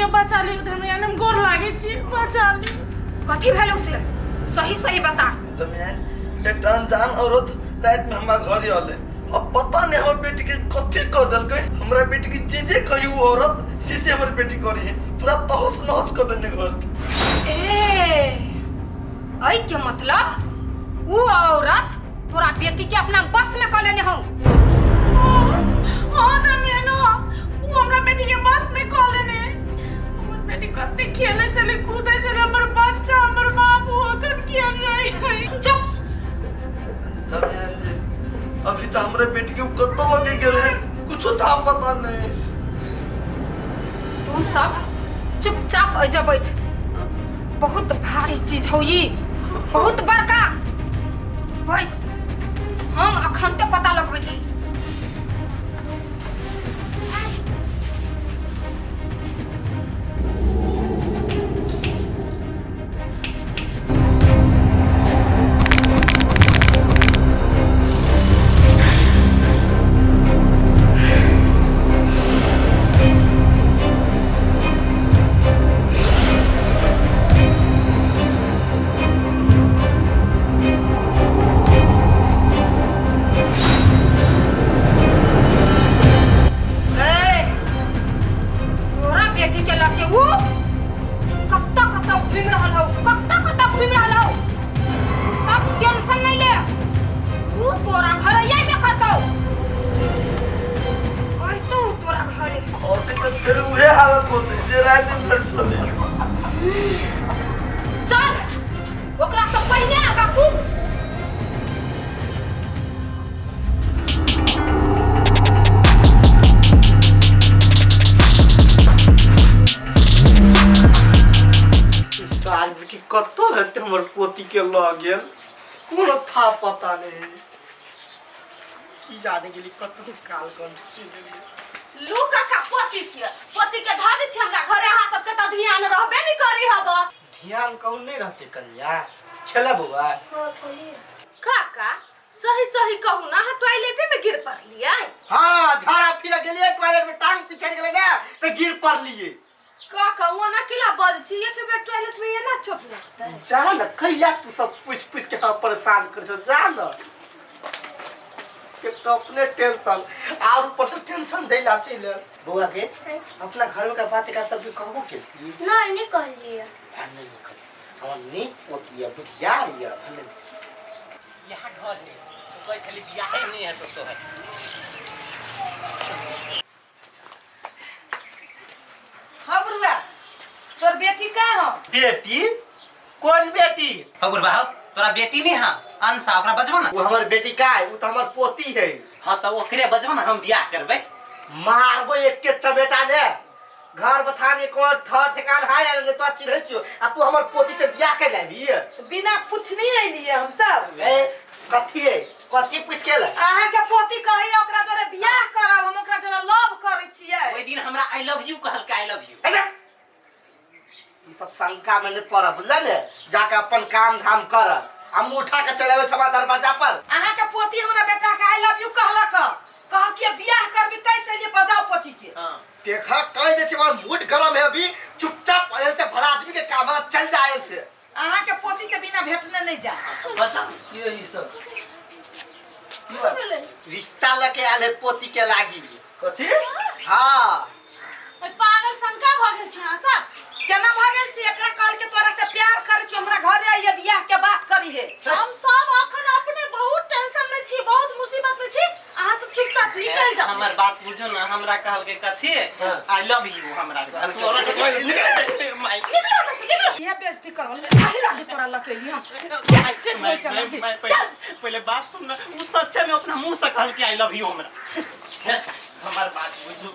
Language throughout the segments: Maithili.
के बचा लियौ धर्मयान, हम गोर लागै छी, बचा लियौ। कथी भेलौ से सही सही बता। दरमियान एकटा अनजान औरत राति में हमरा घर आयल। अब पता नहीं हमर बेटी के कथी कह देलकै। हमरा बेटी के जे जे कही वो औरत से से हमर बेटी करी है, पूरा तहस नहस कर देने घर के। ए ऐ के मतलब ऊ औरत तोरा बेटी के अपना बस में कर लेने हूँ। हाँ दरमियान, ऊ हमरा बेटी के बस में कर लेने। हमर बेटी कते खेले चले कूदे चले, हमर बच्चा हमर बाबू अखन किया रही है। चुप। दरमियान जी अभी तो हमरे बेटी के कत्तो लगे गेल है, कुछ था पता नहीं। तू सब चुपचाप एजा बैठ, बहुत भारी चीज हौ ई, बहुत बड़का। बैस, हम अखन ते पता लगबै छी। ए, तोरा बेटी के लगे ऊ कत्ता कत्ता घूमि रहल हौ, कत्ता कत्ता घूमि रहल हौ। तू सब टेंशन नहीं ले, ऊ तोरा घर अइबे करतौ, अइतौ तोरा घरे। और तो फिर उहे हालत होते जे रात दिन भर चले। चल ओकरा से पहिने आगा कूद। साल बेटी कतौ हेतै हमर पोती के लऽ गेल, कोनो था पता नहीं। की जाने गेली कतौ कालगंज चलि गेली। लू काका, पोती के पोती के धऽ दै छी हमरा घरे, अहाँ सबके तऽ ध्यान रहबे नहि करी हब। ध्यान कहूँ नहीं रहते कन्या, खेला बउआ। काका सही सही कहू ना, अहाँ टॉयलेटे में गिर पड़लियै? हाँ, झाड़ा फिरा गेलियै टॉयलेट में, टांग पिछड़ गेलै ने तऽ गिर पड़लियै। काका ओना केला बज छी, एक बेर टॉयलेट में एना चोट लगतै? जा न, कैला तू सब पूछ पूछ के हम परेशान कर छौ, जा न। एक तो अपने टेंशन और ऊपर से टेंशन दैला चलि आयल। बउआ के अपना घर में का बात का सब कहबो के? नहीं, नहीं कहलियै। हाँ, नहीं कहलियै। हमर नीक पोती यऽ, बुधियार यऽ। भले यहाँ घर है तो कोई खाली बियाहे नहीं है तो है। हाँ बुढ़वा, तोर बेटी का हो? बेटी? कौन बेटी? हाँ बुढ़वा, हो तोरा बेटी नहीं है अंशा, ओकरा बजबो ना। वो हमर बेटी का है, वो तो हमर पोती है। हाँ तो ओकरे बजबो ना, हम बियाह करबे। मारबो एक के चमेटा ने, घर बथाने कोन थर ठेकान है या नहीं तो चिन्है छियो, आ तू हमर पोती से बियाह कर लेबी? बिना पूछनी अइलियै हम सब। ए कथी है, कथी पूछ के ले? अहाँ के पोती कही ओकरा जोरे बियाह करब, हम ओकरा जोरे लव करै छियै। ओइ दिन हमरा I love you कहलकै, I love you. ए जा। ई सब शंका में नहीं पड़ब, बुझल ने? जाके अपन काम धाम कर, हम उठा के चले आबै छमा दरवाजा पर। अहाँ के पोती हमरा बेटा के I love you कहलक, कहलकै बियाह करबी तै से लिए बजाओ पोती के। हाँ। देखा कह दे छी, हमर मूड गरम है अभी, चुपचाप ऐसे से भला आदमी के काम है, चल जाए ऐसे। अहाँ के पोती से बिना भेटने नहीं जा। बचा। ये ई सब रिश्ता लेके आयल है पोती के लागी। कथी? हाँ। ओइ पागल सनका भऽ गेल छी अहाँ सब? केना भऽ गेल छी? एकरा कहल के तोरा से प्यार करै छी, हमरा घरे आइए बियाह के बात करी है। हम सब अखन अपने बहुत टेंशन में छी, बहुत मुसीबत में छी, अहाँ सब चुपचाप निकल जाओ। हमर बात बुझो ना, हमरा कहलकै कथी I love you, हमरा कहलकै। माय। निकलो एतऽ से, निकलो। इहे बेइज्जती करल ले, आहि लागे तोरा लकेली हम। चल, चल, माय, चल, माय, चल। माय, पहिले बात सुन ना, उ सच्चे में अपना मुंह से कहलकै I love you हमरा। हमर बात बुझू,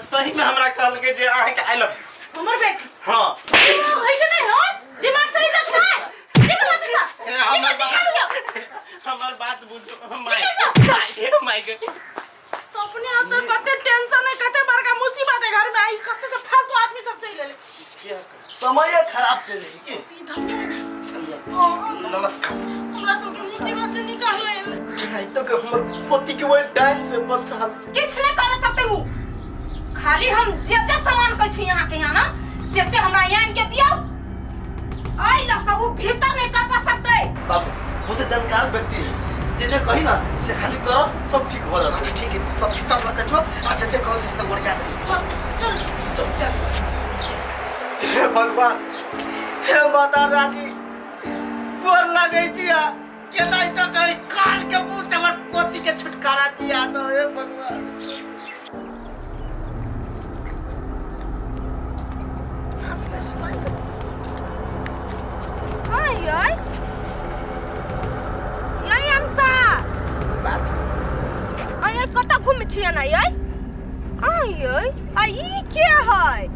सही में हमरा कहलकै जे अहाँके I love you. हमर बेटी? हाँ। दिमाग सही से नहीं हो, दिमाग सही से खाए। निकलो एतऽ से। ए, हमर निकल, बात निकल जाओ। हमर बात बुझू, माय। निकल जाओ। माय, माय गे। तो अपने आप तो कते टेंशन है, कते बड़का मुसीबत है घर में आई, कते से फालतू आदमी सब चल ले। समय खराब चले की? ई धमकी है ना। नमस्कार। हमरा सबके मुसीबत से निकाल ले। नहीं तो के हमर पोती के वही डाइन से बचा। किछ नहीं कर सकते ऊ, खाली हम जे जे सामान कहै छी अहाँ के यहाँ ना से से हमरा आनि के दियौ। एहि लऽ कऽ ओ भीतर नहि टपा सकतै। बाबू बहुत जानकार व्यक्ति है, जे जे कही ना से खाली करो, सब ठीक हो जाता। अच्छा ठीक है, सब भीतर लग के जो अच्छा से कहो से बढ़िया दे। चल चल चल। हे भगवान, हे माता रानी, गोर लगै छी केना तो कहीं काल के मुंह से हमर पोती के छुटकारा दिया दो। हे भगवान। हाय यार यार अंसा आय कतऽ घुमै छियै ना यार? आय आ ई के है?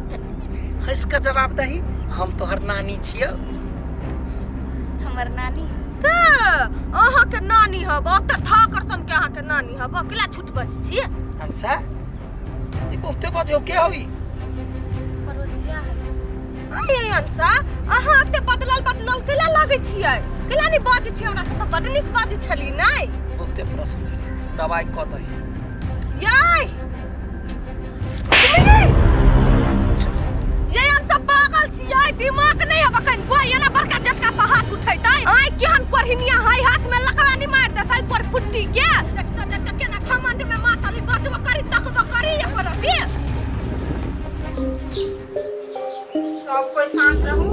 हंस के जवाब दही, हम तोहर नानी छियौ। हमर नानी तऽ अहाँके नानी हब, ओते थाकर सन के अहाँके नानी हब, अकेला छूट बज छियै। अंसा ई बहुते बजे के हवी? पड़ोसिया है। आय अंसा, अहाँ एते बदलल बदलल केला लागै छियै? केला नहि बाजै छियै? हमरा से तऽ बड नीक बाजै छली नै। बहुते प्रश्न भेलै, दवाई कऽ दही। याय ये हम सब पागल छियै, दिमाग नहीं हब अखन कोई एना बड़का झटका पर हाथ उठैतै। आय केहन कोरहिनिया है, हाथ में लकड़ा नहीं मार देतै कोर फुट्टी के। देखतो देखतो केना घमंड में मातल बचबो करी तकबो करी एको रति। सब कोई शांत रहू।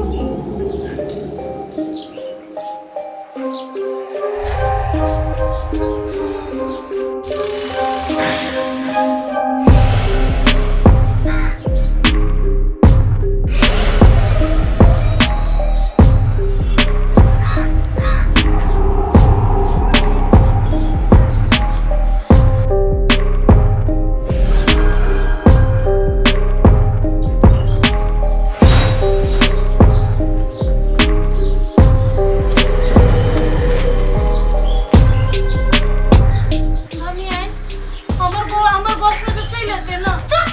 मम्मी आइ हमर बौआ हमर बस में तो चलि एतै ना। चुप!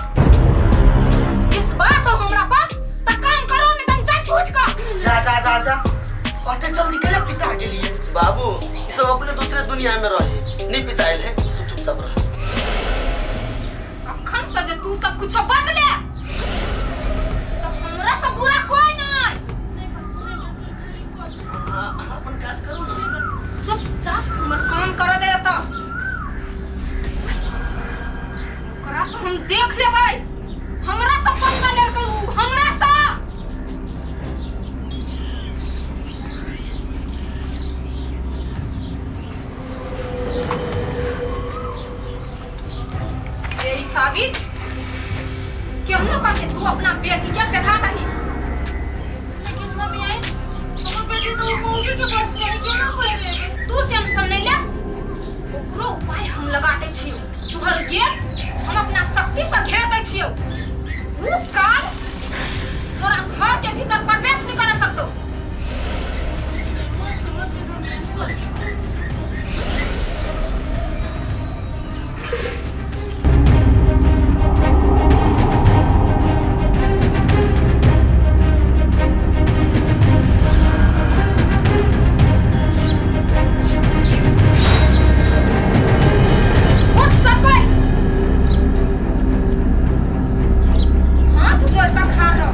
विश्वास हो हमरा पर त काम करो, नहीं त जा छूट का। जा जा जा जा, अते जल्दी केला पिता गेलिए? बाबू ये सब अपने दूसरे दुनिया में रहे, नहीं पिताइल है, तू चुपचाप रह। अखन से जे तू सब कुछ बदले तो हमरा से बुरा कोई नहीं। अपन काज करू ना। चुपचाप हमर काम कर दे त ओकरा तो हम देख लेबै। हमरा से पंगा लेलकै उ, हमरा से। ए साबित केहनो करके तू अपना बेटी के देखा दही। लेकिन मम्मी आइ हमर बेटी तो मौसी के बस में है, केना पहिरेबै? तू टेंशन नहीं ले, ओकरो उपाय हम लगा दै छियौ। तोहर गेट हम अपना शक्ति से घेर दै छियौ। उ काल तोरा घर के भीतर प्रवेश नहीं कर सकतो। मत मत मम्मी। उठ सब कोई, हाथ जोड़ कर खा रहो।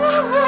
आ